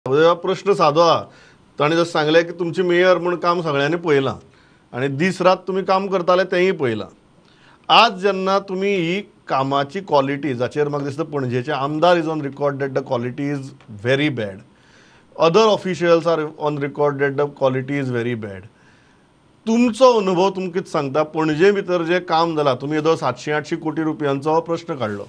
प्रश्न सादो आहा, ताणें जशें सांगलें की तुमची मेयर म्हूण काम सगळ्यांनी पळयलां आनी दीस रात तुमी काम करताले तेंय पळयलां. आज जेन्ना तुमी ही कामाची क्वॉलिटी जाचेर म्हाका दिसता पणजेचे आमदार is on record that the quality is very bad, other officials are on record that the quality is very bad. तुमचो अनुभव तुमकां कितें सांगता, पणजे भितर जें काम जालां, तुमी येदो 700-800 कोटी रुपयांचो प्रश्न काडलो,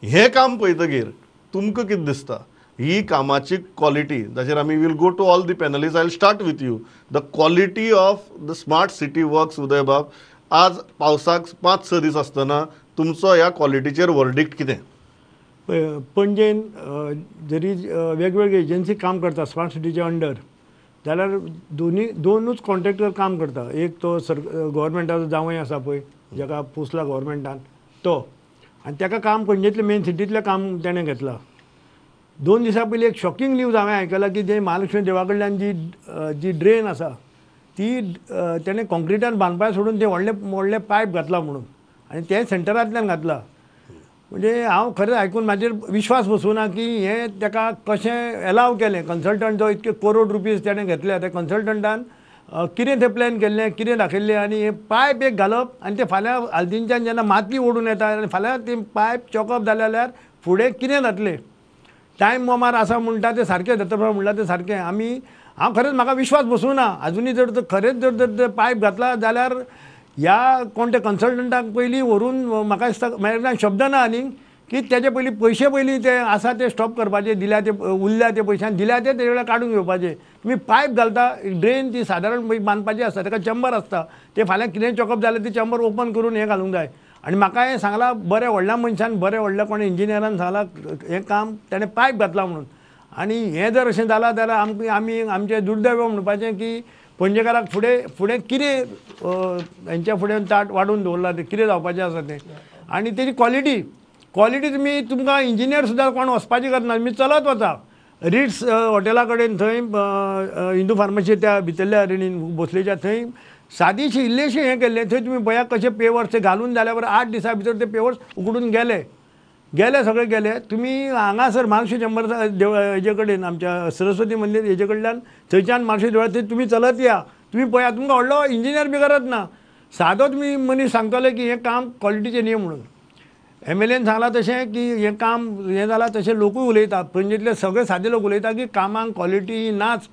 हें काम पळयतकीर तुमकां कितें दिसता ही कामाची क्वॉलिटी, जाचेर आमी will go to all the panelist, I will start with you, the quality of the smart city works. Uday बाब, आज पावसाक 5-6 दीस आसतना तुमचो ह्या क्वॉलिटीचेर वर्डिक्ट कितें? पणजेन जरी वेगवेगळे एजन्सी काम करता स्मार्ट सिटीच्या अंडर, जाल्यार दोनूच कॉन्ट्रॅक्टर काम करता. एक तो सर गव्हर्मेंटाचो जावंय आसा पळय, जाका पोसला गव्हर्मेंटान तो, आनी ताका काम पणजेंतलें मेन सिटींतलें काम तेणें घेतलां. 2 दिसां पयलीं एक शॉकिंग न्यूज हांवें आयकला की जे महालक्ष्मी देवा कडल्यान जी जी ड्रेन आसा ती तेणें कॉन्क्रिटान बांदपा सोडून ते व्हडले व्हडले पायप घातला म्हणून, आनी ते सेंटरांतल्यान घातला. म्हणजे हांव खरें आयकून म्हाजेर विश्वास बसूना की हें ताका कशें एलाव केलें. कन्सल्टंट जो इतके करोड रुपीज तेणें घेतले, त्या कन्सल्टंटान कितें तें प्लॅन केल्लें, कितें दाखयल्लें, आनी हें पायप एक घालप आनी तें फाल्यां आल्तीनच्यान जेन्ना माती ओडून येता आनी फाल्यां ती पायप चॉकअप जालें जाल्यार फुडें कितें जातलें. टायम बॉमार आसा म्हणटा तें सारकें, दत्तप्रसाद म्हणटा तें सारकें. आमी हांव खरेंच म्हाका विश्वास बसूं ना आजुनूय. जर खरेंच जर जर पायप घातला जाल्यार ह्या कोण त्या कन्सल्टंटाक पयलीं व्हरून म्हाका दिसता म्हाज्या शब्द ना आनी की तेजे पयलीं पयशे पयलीं ते आसा ते स्टॉप करपाचे, दिल्या ते उरल्या ते पयशान दिल्या ते तेजे वेळार काडून घेवपाचे. तुमी पायप घालता ड्रेन ती सादारण बांदपाची आसता, ताका चेंबर आसता, ते फाल्यां कितेंय चॉकअप जाल्यार ती चेंबर ओपन करून हें घालूंक जाय. आनी म्हाका हें सांगलां बऱ्या व्हडल्या मनशान, बऱ्या व्हडल्या कोण इंजिनियरान सांगलां हें काम तेणें पायप घातलां म्हणून. आनी हें जर अशें जालां जाल्यार आमकां आमी आमचें दुर्दैव म्हणपाचें की पणजेकाराक फुडें फुडें कितें हेंच्या फुडें ताट वाडून दवरलां तें कितें जावपाचें आसा तें. आनी तेजी क्वॉलिटी क्वॉलिटी तुमी तुमकां इंजिनियर सुद्दां कोण वचपाची गरज ना, तुमी चलत वता रिट्स हॉटेला कडेन, थंय हिंदू फार्मासी त्या भितरल्या रिणीन भोसलेच्या थंय सादीशी इल्लेशी हें केल्लें, थंय तुमी पळया कशे पेवर्स ते घालून जाल्या बरोबर 8 दिसां भितर ते पेवर्स उकडून गेले गेले सगळे गेले. तुमी हांगासर महालक्ष्मी चेंबर देव हेजे कडेन आमच्या सरस्वती मंदीर हेजे कडल्यान थंयच्यान महालक्ष्मी देवळा थंय तुमी चलत या, तुमी पळया तुमकां व्हडलो इंजिनियर बी गरज ना, सादो तुमी मनीस सांगतले की हें काम क्वॉलिटीचें न्ही म्हणून. एमएलएन सांगलां तशें की हें काम हें जालां तशें लोकूय उलयता, पणजेंतले सगळे सादे लोक उलयता की कामांक क्वॉलिटी नाच.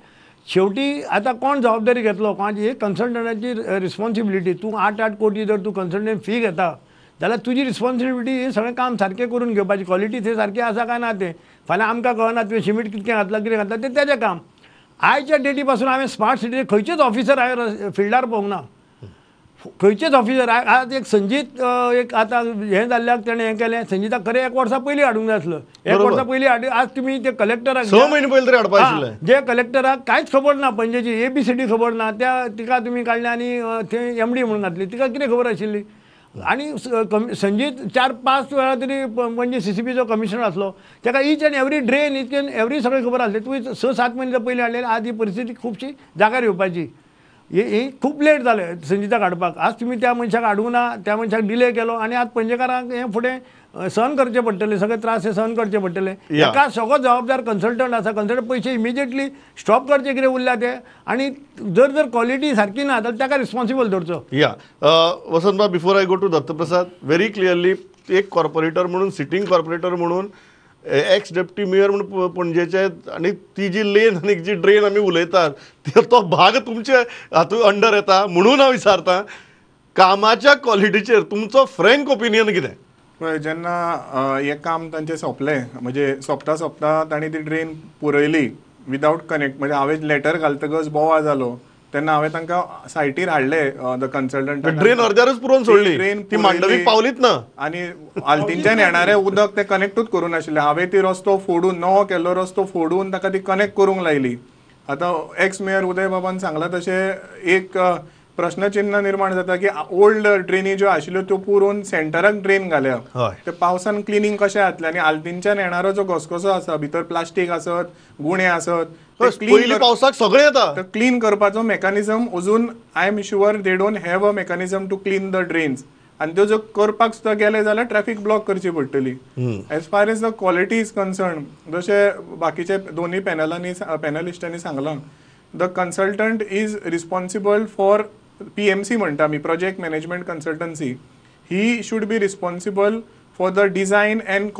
शेवटी आतां कोण जबाबदारी घेतलो, कोणाची ही कन्सल्टंटाची रिस्पॉन्सिबिलिटी. तूं 8-8 कोटी जर तूं कन्सल्टंट फी घेता जाल्यार तुजी रिस्पॉन्सिबिलिटी हें सगळें काम सारकें करून घेवपाची, क्वॉलिटी थंय सारकी आसा काय ना तें फाल्यां आमकां कळना तुवें सिमेंट कितकें घातलां कितें घातलां तें तेजें काम. आयच्या डेटी पासून हांवें स्मार्ट सिटी खंयचेच ऑफिसर हांवें फिल्डार पळोवंक ना, खंयचेच ऑफिसर. आज एक संजीत एक आतां हें जाल्ल्याक तेणें हें केलें, संजीताक खरें 1 वर्सा पयलीं हाडूंक जाय आसलो, 1 वर्सा पयलीं हाड. आज तुमी ते कलेक्टराक 6 म्हयने पयलीं तरी हाडपा आशिल्लें, जे कलेक्टराक कांयच खबर ना पणजेची ABCD खबर ना, त्या तिका तुमी काडलें आनी थंय MD म्हणून घातली, तिका कितें खबर आशिल्ली. आनी संजीत 4-5 वेळा तरी पणजे CCPचो कमिशनर आसलो, ताका each and every drain each and every सगळें खबर आसलें. तुवें 6-7 म्हयने पयलीं हाडलें, आज ही परिस्थिती खुबशी जाग्यार येवपाची. ही खूब लेट जालें संजीताक हाडपाक. आज तुमी त्या मनशाक हाडूंक ना, त्या मनशाक डिले केलो आनी आज पणजेकारांक हें फुडें सहन करचें पडटलें, सगळे त्रास हे सहन करचे पडटले. एका सगळो जबाबदार कन्सल्टंट आसा, कन्सल्टंट पयशे इमिजिएटली स्टॉप करचे कितें उरल्या ते, आनी जर जर क्वॉलिटी सारकी ना जाल्यार ताका रिस्पॉन्सिबल धरचो. या वसंत बाब, before I go to Dattaprasad, very clearly एक कॉर्पोरेटर म्हणून, सिटींग कॉर्पोरेटर म्हणून, एक्स डेप्टी मेयर म्हणून पणजेचे, आनी ती जी लेन आनी जी ड्रेन आमी उलयतात तो भाग तुमचे हातूंत अंडर येता म्हणून हांव विचारतां, कामाच्या क्वॉलिटीचेर तुमचो फ्रँक ओपिनियन कितें? पळय, जेन्ना हें काम तांचें सोंपलें, म्हणजे सोंपता सोंपता तांणी ती ड्रेन पुरयली विदावट कनेक्ट, म्हणजे हांवें लेटर घालतकच बोवाळ जालो तेन्ना हांवें तांकां सायटीर हाडले the consultant. Drain अर्द्यारच पुरोवन सोडली, ड्रेन ती मांडवीक पावलीच ना, आनी आल्तीनच्यान येणारें उदक तें कनेक्टूच करूं नाशिल्लें. हांवें ती रस्तो फोडून, नवो केल्लो रस्तो फोडून ताका ती कनेक्ट करूंक लायली. आतां एक्स मेयर उदय बाबान सांगलां तशें एक प्रश्नचिन्ह निर्माण जाता की ओल्ड ड्रेनी ज्यो आशिल्ल्यो त्यो पुरोवन सेंटराक ड्रेन घाल्या, ते पावसान क्लिनींग कशें जातलें? आनी आल्तीनच्यान येणारो जो घसघसो आसा, भितर प्लास्टीक आसत, गुणे आसत, पयलीं पावसाक सगळें येता, क्लीन करपाचो मेकॅनिझम अजून I am sure they don't have a mechanism to clean the drains. आनी त्यो जर करपाक सुद्दां गेले जाल्यार ट्रॅफिक ब्लॉक करची पडटली. As far as the quality is concern, जशें बाकीचे दोनूय पॅनलांनी पॅनलिस्टांनी सांगलां, the consultant is responsible for PMC म्हणटा आमी, project management consultancy. He should be responsible for the design and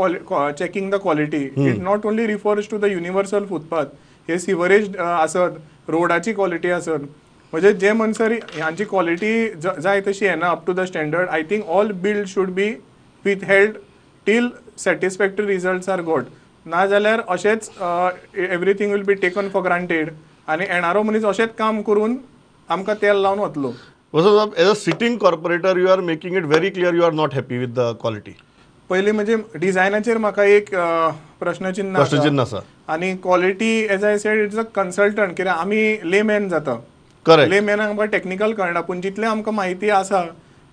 checking the quality. It not only refers to the universal footpath, hey sewerage आसत, रोडाची quality आसत, म्हणजे जे म्हणसर हांची quality जाय तशी येना up to the standard, I think all bill should be withheld till satisfactory results are got. ना जाल्यार अशेंच everything will be taken for granted आनी येणारो मनीस अशेंच काम करून आमकां तेल लावन वतलो. Vasant, as a sitting corporator, you are making it very clear you are not happy with the quality. पयलीं म्हणजे डिझायनाचेर म्हाका एक प्रश्नचिन्ह प्रश्नचिन्ह आसा आनी quality as I said it's a consultant, कित्याक आमी लेमॅन जाता. करेक्ट. लेमॅनाक आमकां टॅक्निकल कळना, पूण जितलें आमकां म्हायती आसा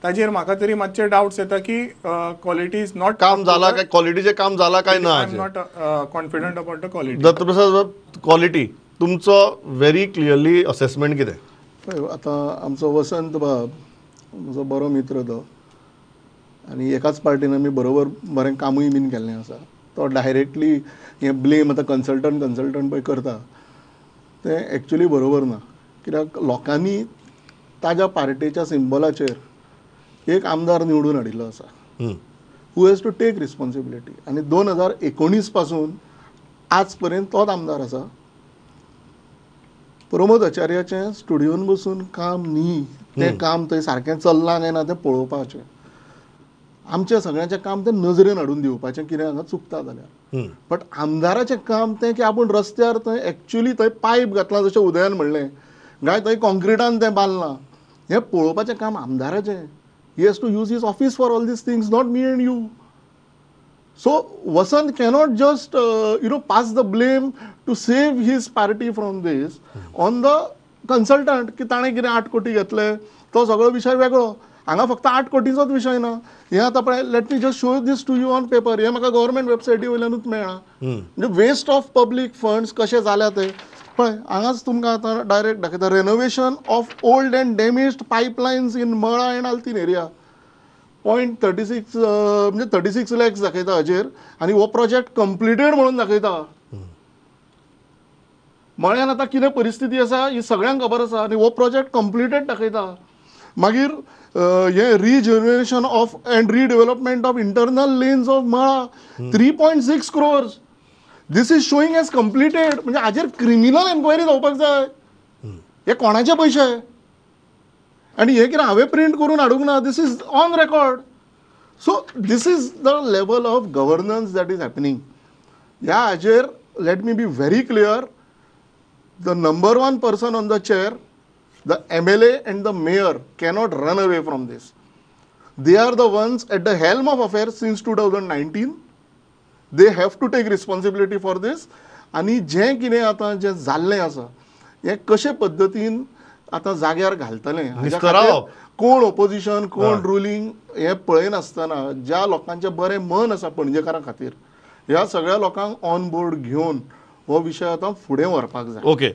ताजेर म्हाका तरी मातशे डावट्स येता की क्वॉलिटी is not काम जाला काय, क्वॉलिटीचें काम जाला काय ना. I am not confident about the quality. Dattaprasad, quality तुमचो व्हेरी क्लियरली असेसमेंट कितें? पळय आतां आमचो वसंत बाब म्हजो बरो मित्र तो, आनी एकाच पार्टीन आमी बरोबर बरें कामूय बीन केल्लें आसा. तो डायरेक्टली हें ब्लेम आतां कन्सल्टंट कन्सल्टंट पळय करता तें एक्चुली बरोबर ना, कित्याक लोकांनी ताज्या पार्टेच्या सिंबलाचेर एक आमदार निवडून हाडिल्लो आसा who has to take responsibility. आनी 2019 पासून आज पर्यंत तोच आमदार आसा. प्रमोद आचार्याचें स्टुडियोन बसून काम न्ही, तें काम थंय सारकें चल्लां काय ना तें पळोवपाचें, आमचें सगळ्यांचें काम तें नजरेन हाडून दिवपाचें कितें हांगा चुकता जाल्यार. बट आमदाराचें काम तें की आपूण रस्त्यार थंय एक्चुली थंय पायप घातलां, जशें उदयान म्हणलें, काय थंय कॉन्क्रिटान तें बांदलां, हें पळोवपाचें काम आमदाराचें. He has to use his office for all these things, not me and you. So Vasant cannot just pass the blame to save his party from this on the consultant की ताणें कितें 8 कोटी घेतले, तो सगळो विशय वेगळो. हांगा फक्त 8 कोटींचोच विशय ना. हें आतां पळय, let me just show this to you on paper. हें म्हाका गव्हर्मेंट वेबसायटी वयल्यानूच मेळ्ळां. म्हणजे वेस्ट ऑफ पब्लीक फंड्स कशें जाल्या ते पळय हांगाच तुमकां आतां डायरेक्ट दाखयता. Renovation of old and damaged pipelines in Mala and Altinho area 0.36 म्हणजे 36 लॅक्स दाखयता हाजेर, आनी हो प्रोजेक्ट कंप्लिटेड म्हणून दाखयता. मळ्यान आतां कितें परिस्थिती आसा ही सगळ्यांक खबर आसा, आनी हो प्रोजेक्ट कंप्लिटेड दाखयता. मागीर हें regeneration of and redevelopment of internal lanes of Mala 3.6 crores, this is showing as completed. म्हणजे हाजेर क्रिमिनल एन्क्वायरी जावपाक जाय. हे कोणाचे पयशे? आनी हे कितें हांवें प्रिंट करून हाडूंक ना, this is on record. So this is the level of governance that is happening. ह्या हाजेर let me be very clear, the number 1 person on the chair, the MLA and the mayor cannot run away from this. They are the ones at the helm of affairs since 2019. They have to take responsibility for this. आनी जें कितें आतां जें जाल्लें आसा हें कशे पद्दतीन आतां जाग्यार घालतलें, कोण ओपोजिशन कोण रुलींग हें पळयनासतना ज्या लोकांचें बरें मन आसा पणजेकारां खातीर, ह्या सगळ्या लोकांक ऑन बोर्ड घेवन हो विशय आतां फुडें व्हरपाक जाय. ओके.